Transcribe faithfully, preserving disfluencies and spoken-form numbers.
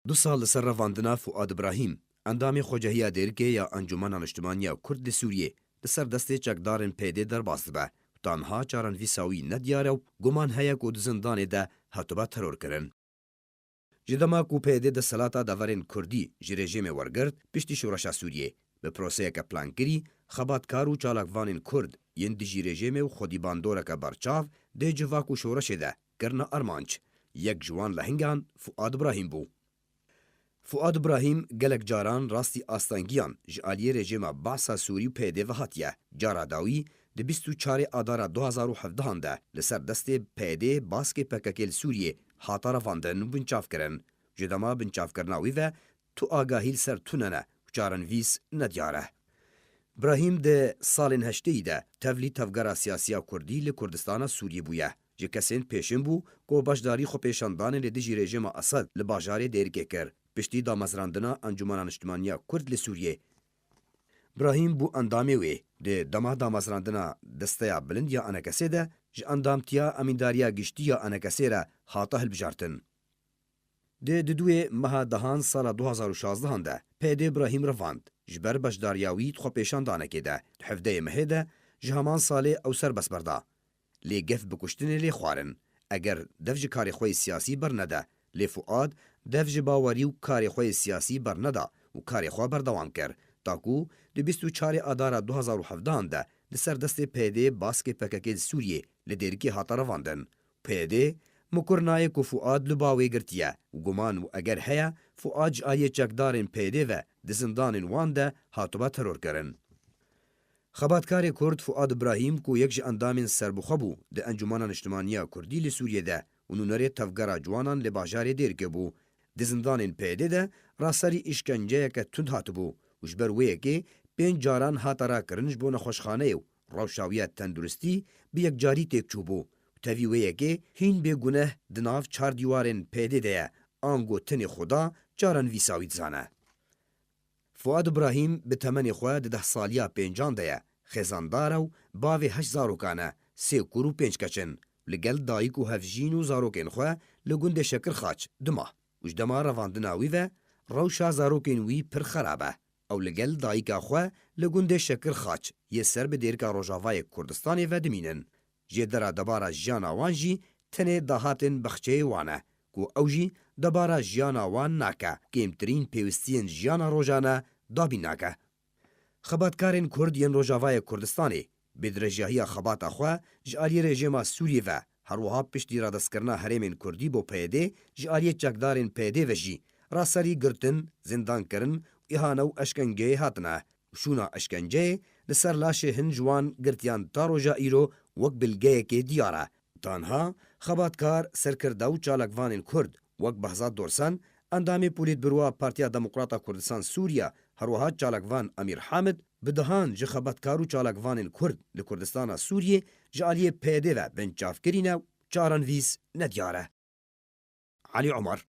Du sal li ser revandina Fuad Ibrahîm, endamê Xwecehiya Dêrikê ya Encûmena Niştimaniya Kurd li Sûriyê, li ser destê çekdarên P Y D derbas dibe û ta niha çarenvîsa wî nediyar e û guman heye ku di zindanê de hatibe terorkirin. Ji dema ku P Y D desthilata deverên Kurdî ji rejîmê wergirt, piştî şoreşa Sûriyê, bi proseyeke plankirî, xebatkar û çalakvanên Kurd yên dijî rejîmê û xwedî bandoreke berçav dê civak û şoreşê de kirine armanc. Yek ji wan lehingan Fuad Ibrahîm bû. Fuad Ibrahîm gelek caran rastî astengiyan ji aliyê rejîma Behsa Sûrî û P Y D ve hatiye. Cara dawî di bîst û çarê Adara du hazar û hevdehan de li ser destê P Y D baskê P K K li Sûriyê hate revandin û binçavkirin. Ji dema binçavkirina wî ve tu agahî li ser tune ne û çarenvîs nediyar e. Brahîm di salên heştêyî de tevlî tevgera siyasî ya Kurdî li Kurdistana Sûriyê bûye. Ji kesên pêşin bû ku beşdarî xwepêşandanê li dijî rejîma Esed li bajarê Dêrikê kir, piştî damezrandina Encûmena Niştimanî ya Kurd li Sûriyê. Brahîm bû endamê wê. Di dema damezrandina Desteya Bilind ya Enekesê de ji endamtiya Emîndariya Giştî ya Enekesê re hate hilbijartin. Di duduyê meha dehan sala du hazar û şazdehan de P Y D Brahîm revand, ji ber beşdariya wî di xwepêşandanekê de di hevdeyê mehê de ji heman salê ew serbest berda. Lê gef bi kuştinê lê xwarin. Eger dev ji karê xwe yê siyasî bernede, lê Fuad dev ji bawerî û karê xwe yê siyasî berneda û karê xwe berdewam kir, ta ku di bîst û çarê Adara du hazar û hevdehan de di ser destê P Y D baskê P K K li Sûriyê li Dêrikê hate revandin. P Y D mikur nayê ku Fuad li ba wê girtiye û guman û eger heye, Fuad ji aliyê çekdarên P Y D ve di zindanên wan de hatibe terorkirin. Xebatkarê Kurd Fuad Ibrahîm ku yek ji endamên serbixwe bû di Encûmena Niştimanî ya Kurdî li Sûriyê de û nûnerê tevgera ciwanan li bajarê Dêrikê bû, di zindanên P Y D de raserî îşkenceyeke tund hatibû û ji ber wê yekê pênc caran hate rakirin ji bo nexweşxaneyê û rewşa wî ya tenduristî bi yekcarî têk çûbû û tevî wê yekê hîn bêguneh di nav çar dîwarên P Y D de ye, ango tenê Xuda çarenvîsa wî dizane. Fuad Ibrahîm bi temenê xwe di deh saliya pêncan de ye, xêzandar e û bavê heşt zarokan e, sê kur û pênc keç in. Li gel dayik û hevjîn û zarokên xwe li gundê Şekirxaç dima û ji dema revandina wî ve rewşa zarokên wî pir xerab e. Ew li gel dayika xwe li gundê Şekirxaç yê ser bi Dêrika Rojavayê Kurdistanê ve dimînin. Jêdera debara jiyana wan jî tenê dahatên baxçeyê wan e, ku ew jî debara jiyana wan nake, kêmtirîn pêwistiyên jiyana rojane dabîn nake. Xebatkarên Kurd yên Rojavayê Kurdistanê bi dirêjahiya xebata xwe ji aliyê rejîma Sûriyê ve, her wiha piştî radestkirina herêmên Kurdî bo P Y D ji aliyê çekdarên P Y D ve jî raserî girtin, zindankirin û îhane û eşkengeyê hatine. Şûna eşkenceyê li ser laşê hin ji wan girtiyan ta roja îro wek bilgeyekê diyar e. Tanha xebatkar, serkirde û çalakvanên Kurd wek Behzat Dorsan, endamê Polîtburo a Partiya Demokrata Kurdistan Sûriye, her wiha çalakvan Emîr Hamid, bi dehan ji xebatkar û çalakvanên Kurd li Kurdistana Sûriyê ji aliyê P Y D ve binçavkirî ne û çarenvîs nediyar e. Elî Omer.